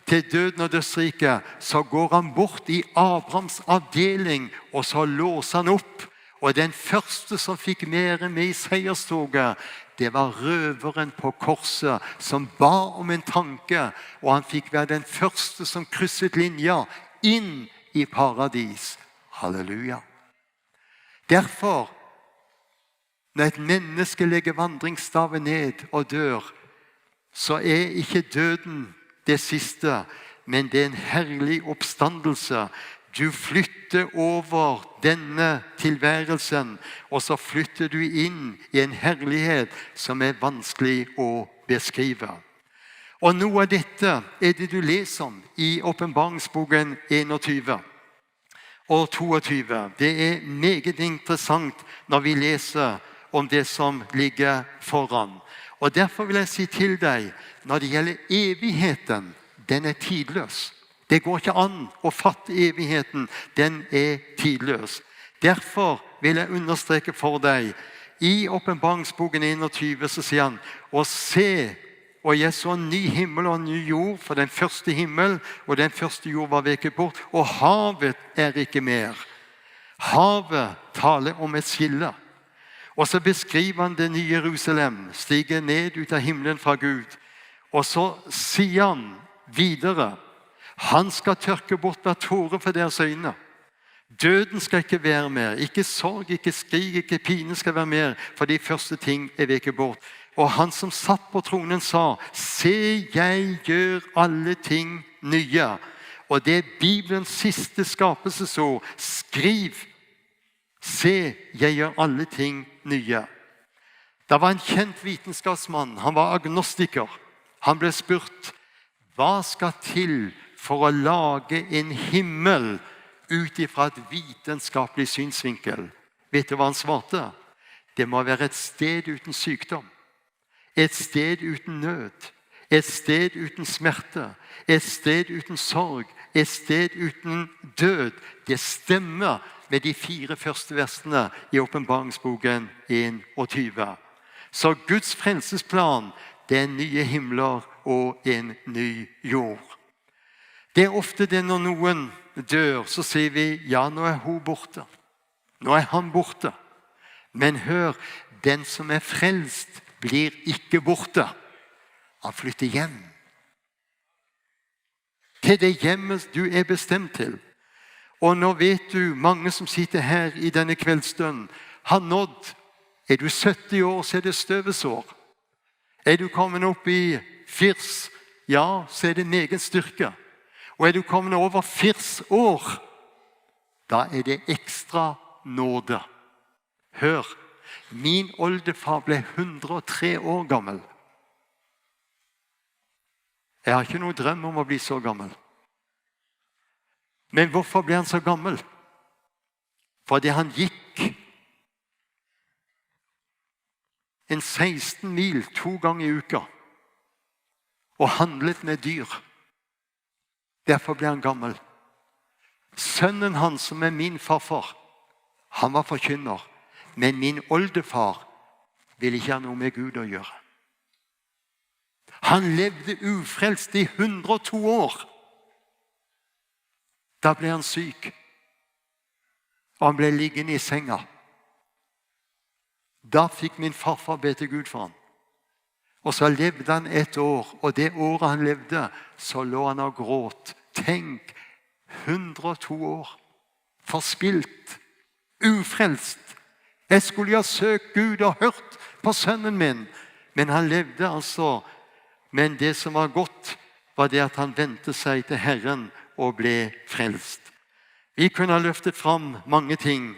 til døden og dødsriket, så går han bort i Abrahams avdeling, og så låser han opp. Og den første som fikk være med i seierstoget, det var røveren på korset, som ba om en tanke, og han fikk være den første som krysset linja inn i paradis. Halleluja. Derfor, når et menneske legger vandringsstaven ned og dør, så er ikke døden det siste, men det er en herlig oppstandelse. Du flytter over denne tilværelsen, og så flytter du inn i en herlighet som er vanskelig å beskrive. Og noe av dette er det du leser om i Åpenbaringsboken enogtyve og toogtyve. Det er meget interessant når vi leser om det som ligger foran. Og derfor vil jeg si til deg, når det gjelder evigheten, den er tidløs. Det går ikke an å fatte evigheten, den er tidløs. Derfor vil jeg understreke for deg, i Åpenbaringsboken enogtyve så sier han: «Og se, og jeg så en ny himmel og en ny jord, for den første himmel og den første jord var veket bort, og havet er ikke mer.» Havet taler om et skille. Og så beskriver han det nye Jerusalem, stiger ned ut av himmelen fra Gud. Og så sier han videre: «Han skal tørke bort hver tåre fra deres øyne. Døden skal ikke være mer, ikke sorg, ikke skrik, ikke pine skal være mer, for de første ting er veket bort.» Og han som satt på tronen sa: «Se, jeg gjør alle ting nye.» Og det er Bibelens siste skapelsesord. Skriv: «Se, jeg gjør alle ting nye.» Det var en kjent vitenskapsmann, han var agnostiker. Han ble spurt: «Hva skal til for å lage en himmel ut ifra et vitenskapelig synsvinkel?» Vet du hva han svarte? «Det må være et sted uten sykdom, et sted uten nød, et sted uten smerte, et sted uten sorg, et sted uten død.» Det stemmer med de fire første versene i Åpenbaringsboken en og tyve. Så Guds frelsesplan, det er nye himler og en ny jord. Det er ofte det, når noen dør, så sier vi: «Ja, nå er hun borte. Nå er han borte.» Men hør, den som er frelst, blir ikke borte. Han flytter hjem. Til det hjemmet du er bestemt til. Og nå vet du, mange som sitter her i denne kveldsstund, har nådd. Er du sytti år, så er det støvets år. Er du kommet opp i firs, ja, så er det en egen styrke. Og er du kommet over firs år, da er det ekstra nåde. Hør, min oldefar ble hundre og tre år gammel. Jeg har ikke noen drøm om å bli så gammel. Men hvorfor ble han så gammel? Fordi han gikk en seksten mil to ganger i uka og handlet med dyr. Derfor ble han gammel. Sønnen hans, som er min farfar, han var forkynner, men min oldefar ville ikke ha noe med Gud å gjøre. Han levde ufrelst i hundre og to år. Da ble han syk, og han ble liggende i senga. Da fikk min farfar be til Gud for han. Og så levde han et år, og det året han levde, så lå han og gråt. Tenk, hundre og to år. Forspilt. Ufrelst. Jeg skulle jo ha søkt Gud og hørt på sønnen min. Men han levde altså. Men det som var godt, var det at han vendte seg til Herren og ble frelst. Vi kunne ha løftet fram mange ting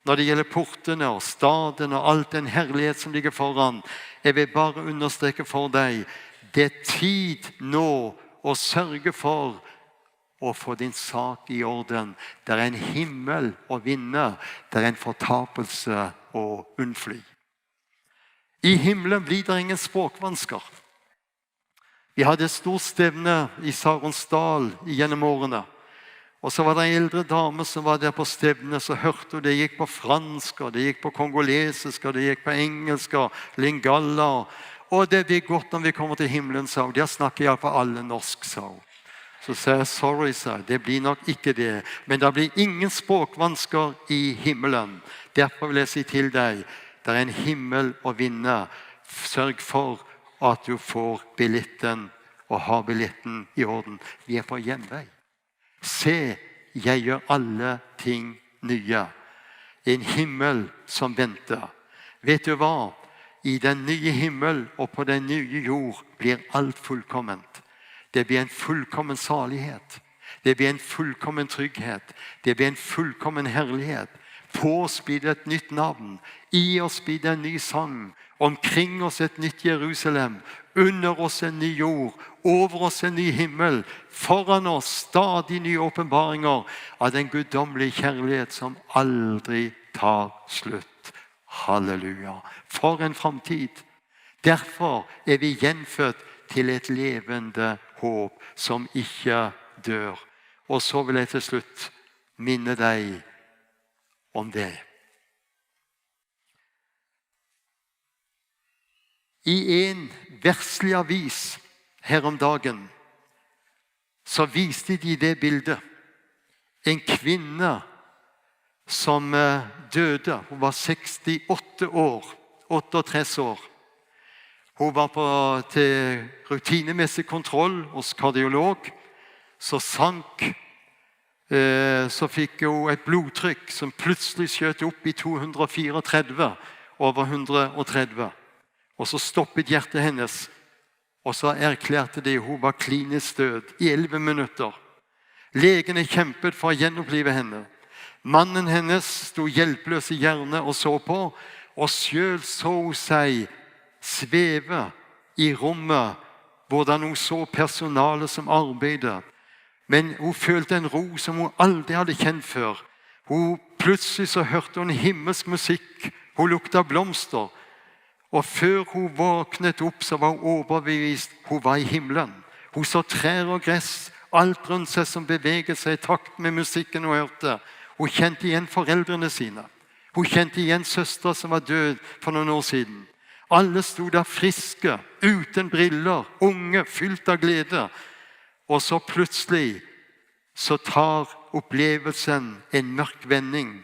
når det gjelder portene og staden og alt den herlighet som ligger foran. Jeg vil bare understreke for deg, det er tid nå å sørge for å få din sak i orden. Det er en himmel å vinne, det er en fortapelse å unnfly. I himmelen blir det ingen språkvansker. Vi hadde et stort stevne i Saronsdal gjennom årene. Og så var det en eldre dame som var der på stevnet, så hørte hun det gikk på fransk, og det gikk på kongolesisk, og det gikk på engelsk, og lingala. «Og det blir godt når vi kommer til himmelen», sa hun. «Der snakker iallfall alle norsk», sa hun. Så sa jeg: «Sorry», sa jeg, «det blir nok ikke det. Men det blir ingen språkvansker i himmelen. Derfor vil jeg si til deg, det er en himmel å vinne. Sørg for at du får billetten, og har billetten i orden. Vi er på hjemvei. Se, jeg gjør alle ting nye.» En himmel som venter. Vet du hva? I den nye himmel og på den nye jord blir alt fullkomment. Det blir en fullkommen salighet. Det blir en fullkommen trygghet. Det blir en fullkommen herlighet. På oss blir det et nytt navn. I oss blir det en ny sang. Omkring oss et nytt Jerusalem. Under oss en ny jord. Over oss en ny himmel. Foran oss stadig nye åpenbaringer av den guddommelige kjærlighet som aldri tar slutt. Halleluja. For en framtid. Derfor er vi gjenfødt til et levende håp som ikke dør. Og så vil jeg til slutt minne deg om det. I en verdslig avis her om dagen, så viste de det bildet. En kvinne som, eh, døde. Hun var sekstiåtte år, otteogtres år. Hun var på, til rutinemessig kontroll hos kardiolog. Så sank, eh, så fikk hun et blodtrykk som plutselig skjøt opp i to hundre og fireogtredve, over hundre og tredve. Og så stoppet hjertet hennes, og så erklærte de hun var klinisk død i elleve minutter. Legene kjempet for å gjenopplive henne. Mannen hennes sto hjelpeløs i hjørnet og så på, og selv så hun seg sveve i rommet, hvordan hun så personalet som arbeidet. Men hun følte en ro som hun aldri hadde kjent før. Hun, plutselig så hørte hun himmelsk musikk. Hun lukta blomster. Og før hun våknet opp, så var hun overbevist. Hun var i himmelen. Hun så trær og gress, alt rundt seg som beveget seg i takt med musikken hun hørte. Hun kjente igjen foreldrene sine. Hun kjente igjen søstera som var død for noen år siden. Alle sto der friske, uten briller, unge, fylt av glede. Og så plutselig så tar opplevelsen en mørk vending,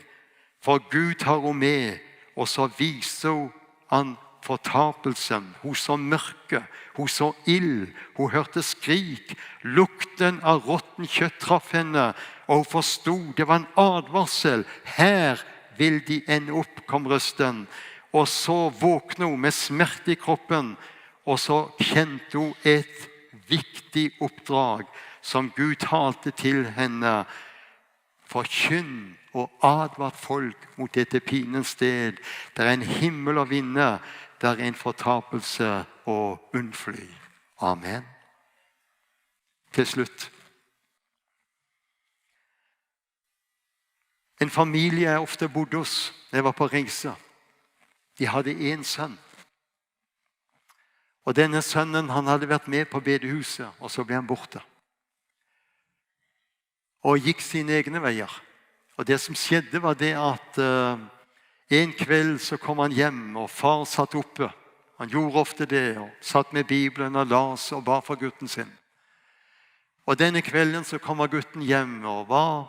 for Gud har henne med, og så viser han fortapelsen. Hun så mørke, hun så ild, hun hørte skrik. Lukten av råtten kjøtt traff henne, og hun forsto det var en advarsel. Her vil de ende opp, kom røsten. Og så våkner hun med smerte i kroppen, og så kjente hun et viktig oppdrag som Gud talte til henne. Forkynn og advart folk mot dette pinens sted. Det er en himmel å vinne, det er en fortapelse å unnfly. Amen. Til slutt. En familie jeg ofte bodde hos når jeg var på reise. De hadde en sønn. Og denne sønnen, han hadde vært med på bedehuset, og så ble han borte. Og gikk sine egne veier. Og det som skjedde var det at eh, en kveld så kom han hjem, og far satt oppe. Han gjorde ofte det, og satt med Bibelen og las og ba for gutten sin. Og denne kvelden så kommer gutten hjem, og var,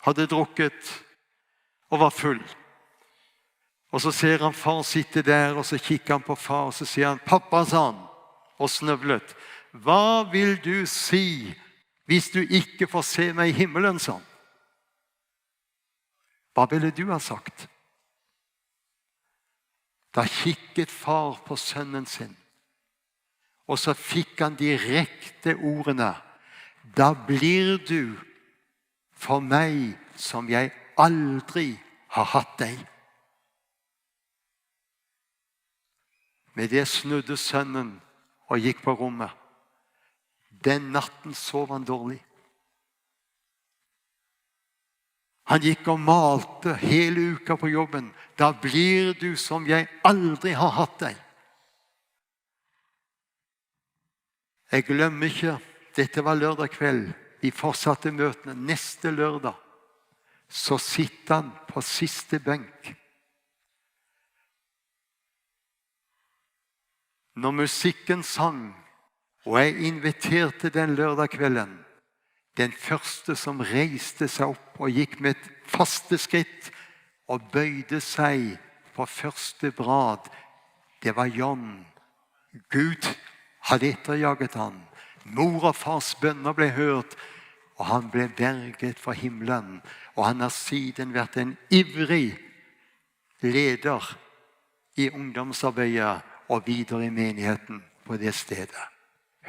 hadde drukket, og var full. Og så ser han far sitte der, og så kikker han på far, og så sier han: «Pappa», sa han, og snøvlet. «Hva vil du si hvis du ikke får se meg i himmelen?» sa han. Hva ville du ha sagt? Da kikket far på sønnen sin, og så fikk han direkte ordene: «Da blir du for meg som jeg aldri har hatt deg.» Med det snudde sønnen og gikk på rommet. Den natten sov han dårlig. Han gikk og malte hele uka på jobben: «Da blir du som jeg aldri har hatt deg.» Jeg glemmer ikke, dette var lørdag kveld. Vi fortsatte møtene. Neste lørdag så sitter han på siste benk. Når musikken sang, og jeg inviterte den lørdag kvelden, den første som reiste seg opp og gikk med et faste skritt og bøyde seg på første rad, det var John. Gud hadde etterjaget han. Mor og fars bønner ble hørt, og han ble berget for himmelen. Og han har siden vært en ivrig leder i ungdomsarbeidet og videre i menigheten på det stedet.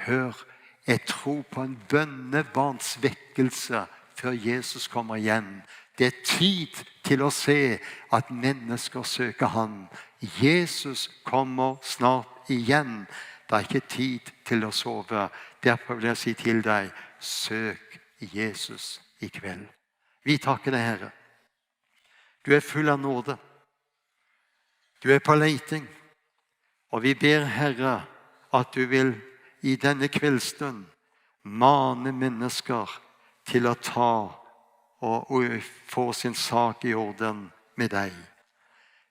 Hør, jeg tror på en bønnebarnsvekkelse før Jesus kommer igjen. Det er tid til å se at mennesker søker han. Jesus kommer snart igjen. Det er ikke tid til å sove. Derfor vil jeg si til deg: søk Jesus i kveld. Vi takker deg, Herre. Du er full av nåde. Du er på leiting. Og vi ber, Herre, at du vil i denne kveldsstund mane mennesker til å ta og, og få sin sak i orden med deg.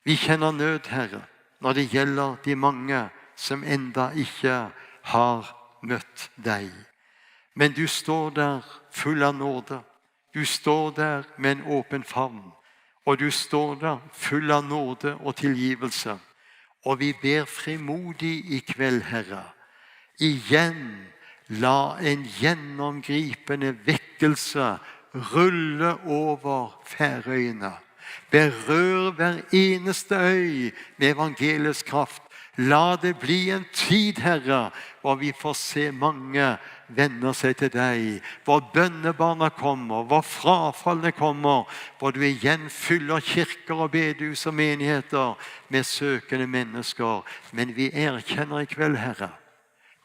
Vi kjenner nød, Herre, når det gjelder de mange som enda ikke har møtt deg. Men du står der full av nåde. Du står der med en åpen favn, og du står der full av nåde og tilgivelse. Og vi ber frimodig i kveld, Herre, igjen, la en gjennomgripende vekkelse rulle over Færøyene. Berør hver eneste øy med evangeliets kraft. La det bli en tid, Herre, hvor vi får se mange vende seg til deg, hvor bønnebarna kommer, hvor frafalne kommer, hvor du igjen fyller kirker og bedehus og menigheter med søkende mennesker. Men vi erkjenner i kveld, Herre,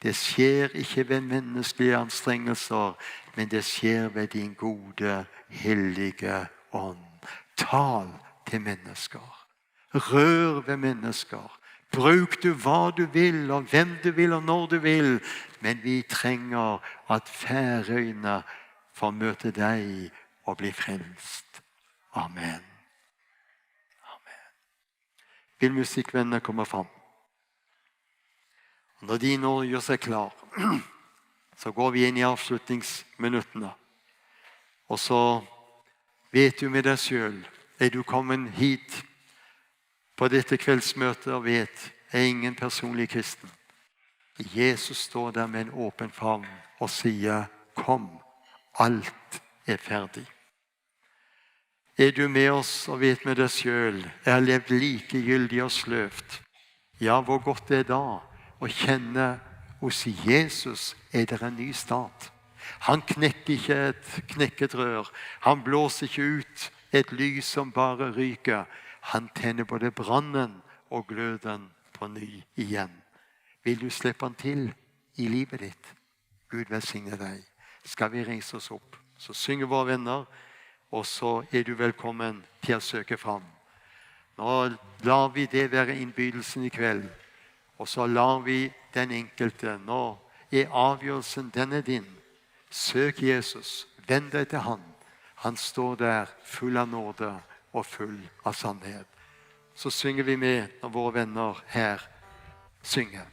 det skjer ikke ved menneskelige anstrengelser, men det skjer ved din gode, hellige ånd. Tal til mennesker. Rør ved mennesker. Bruk du hva du vil, og hvem du vil, og når du vil. Men vi trenger at Færøyene får møte deg og bli frelst. Amen. Amen. Vil musikkvennene komme fram? Og når de nå gjør seg klar, så går vi inn i avslutningsminuttene. Og så vet du med deg sjøl, er du kommet hit på dette kveldsmøtet og vet, er ingen personlig kristen. Jesus står der med en åpen favn og sier: «Kom, alt er ferdig.» Er du med oss og vet med deg sjøl, jeg har levd likegyldig og sløvt. Ja, hvor godt det er da å kjenne hos Jesus er det en ny start. Han knekker ikke et knekket rør. Han blåser ikke ut et lys som bare ryker. Han tenner både brannen og gløden på ny igjen. Vil du slippe han til i livet ditt? Gud velsigne deg. Skal vi reise oss opp, så synger våre venner, og så er du velkommen til å søke fram. Nå lar vi det være innbydelsen i kveld, og så lar vi den enkelte, nå er avgjørelsen, den er din. Søk Jesus, vend deg til han. Han står der full av nåde og full av sannhet. Så synger vi med når våre venner her synger.